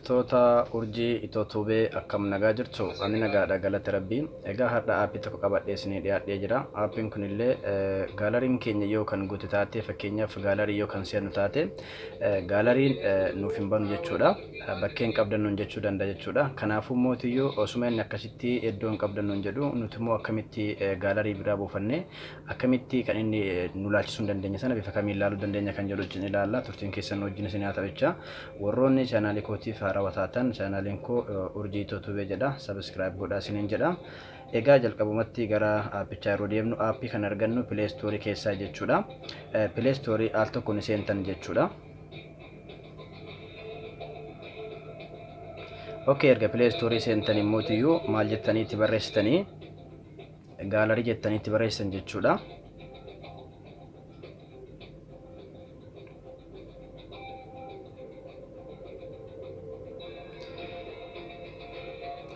Hordoftoota Urjii Itoo Tuubee, akkam nagaa jirtu? Ani nagaadha, galata Rabbii. Egaa har'a aappii tokko qabadhee isinii dhiyaadhee jira. Aappiin kunillee gaalariin keenya yoo kan guute taate, fakkeenyaaf gaalarii yoo kan seennu taate, gaalariin nuuf hin banu jechuudha. Bakkee hin qabdan nuun jechuu danda'a jechuudha. Kanaafuu mootiyyuu osuma inni akkasitti iddoo hin qabdan nuun jedhu, nuti immoo akkamitti gaalarii biraa buufannee akkamitti kan inni nu laalchisuu hin dandeenye sana bifa kamiin ilaaluu dandeenya kan jedhu wajjin ilaalla. Turtiin keessan wajjin isin haa ta'u jecha. Warroonni chaanaalii kootiif haarawaa taatan, chaanaaliin koo Urjii Itoo Tuubee jedha. Subscribe godhaa isiniin jedha. Egaa jalqabumatti gara aappichaa yeroo deemnu, aappii kan argannu Play Store keessaa jechuudha. Play Store al tokko ni seentan jechuudha. Okay, erga Play Store seentan immootiyyuu maal jettanii itti barreessitanii? Gaalarii jettanii itti barreessitan jechuudha.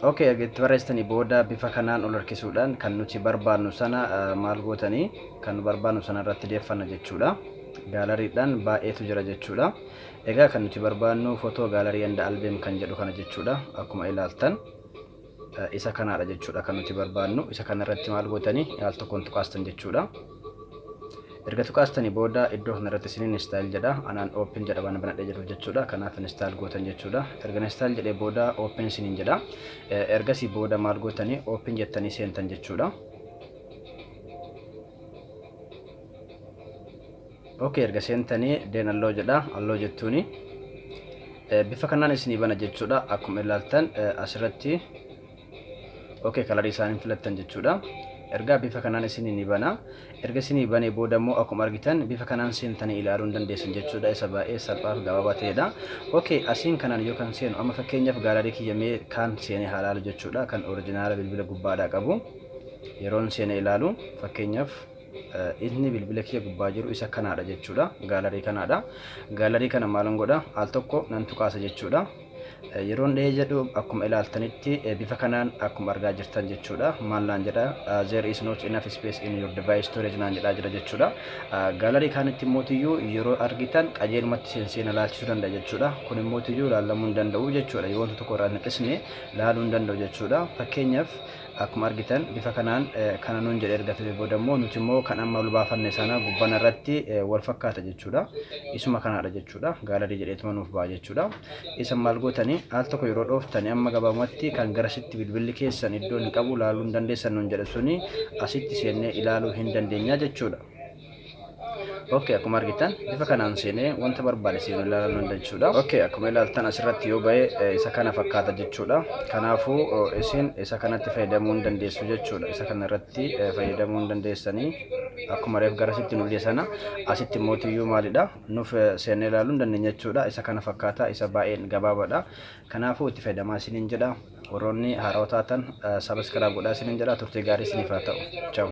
Okay, erga itti barreessitanii booda bifa kanaan ol harkisuudhaan kan nuti barbaannu sana maal gootanii, kan nu barbaannu sana irratti deeffanna jechuudha. Gaalariidhaan baay'eetu jira jechuudha. Egaa kan nuti barbaannu photo gallery and album kan jedhu kana jechuudha. Akkuma ilaaltan isa kanaadha jechuudha kan nuti barbaannu. Isa kanarratti maal gootanii, al tokkoon tuqaastan jechuudha. Erga tuqaastanii booda iddoo kanarratti isiniin install jedha. Anaan open jedha waan banadhee jiruuf jechuudha. Kanaaf install gootan jechuudha. Erga install jedhee booda open isiniin jedha. Ergasii booda maal gootanii, open jettanii seentan jechuudha. Okay, erga seentanii then allow jedha. Allow jettuuni. Bifa kanaan isinii bana jechuudha. Akkuma ilaaltan asirratti okay, kalarii isaanii filattan jechuudha. Ergaa bifa kanaan isinii ni bana. Erga isinii banee booda immoo akkuma argitan bifa kanaan seentanii ilaaluu hin dandeessan jechuudha. Isa baay'ee salphaa fi gabaabaa ta'edha. Okay, asiin kanaan yoo kan seenu, amma fakkeenyaaf gaalarii kiyya mee kaan seenee haa ilaalu jechuudha. Kan orijinaala bilbila gubbaadhaa qabu. Yeroon seenee ilaalu, fakkeenyaaf inni bilbila kiyya gubbaa jiru isa kanaadha jechuudha. Gaalarii kanaadha. Gaalarii kana maalan godha? Al tokko nan tuqaasa jechuudha. Yeroon dhahee jedhu akkuma ilaaltanitti bifa kanaan akkuma argaa jirtan jechuudha. Maal naan jedha? "There is not enough space in your device storage" naan jedhaa jira jechuudha. Gaalarii kaanitti immootiyyuu yeroo argitan qajeelumatti seenseena laalchisuu danda'a jechuudha. Kun immootiyyuu laallamuu hin danda'u jechuudha. Yoo wanta tokko irraa hin hir'isne laaluu hin danda'u jechuudha. Fakkeenyaaf akkuma argitan bifa kanaan kana nuun jedhe. Erga ta'e booda immoo nuti immoo kan amma ol baafanne sana gubbana irratti wal fakkaata jechuudha. Isuma kanaadha jechuudha. Gaalarii jedheetuma nuuf ba'a jechuudha. Isa maal gootanii, al tokko yeroo dhooftanii, amma gabaabumatti kan garasitti bilbilli keessan iddoo hin qabu laaluu hin dandeessan nuun jedhe suni asitti seennee ilaaluu hin dandeenya jechuudha. Okay, akkuma argitan bifa kanaan seenee wanta barbaade seenuu ilaaluu danda'a jechuudha. Okay, akkuma ilaaltan asirratti yoo ba'e isa kana fakkaata jechuudha. Kanaafuu isin isa kanatti fayyadamuu hin dandeessu jechuudha. Isa kana irratti fayyadamuu hin dandeessanii, akkuma reef garasitti nu sana asitti mootiyyuu maalidha, nuuf seennee ilaaluu hin dandeenya jechuudha. Isa kana fakkaata, isa baay'een gabaabaadha. Kanaafuu itti fayyadamaa isiniin jedha. Warroonni haarawaa taatan subscribe godhaa isiniin jedha. Turtii gaarii isiniif haa ta'u. Ciao.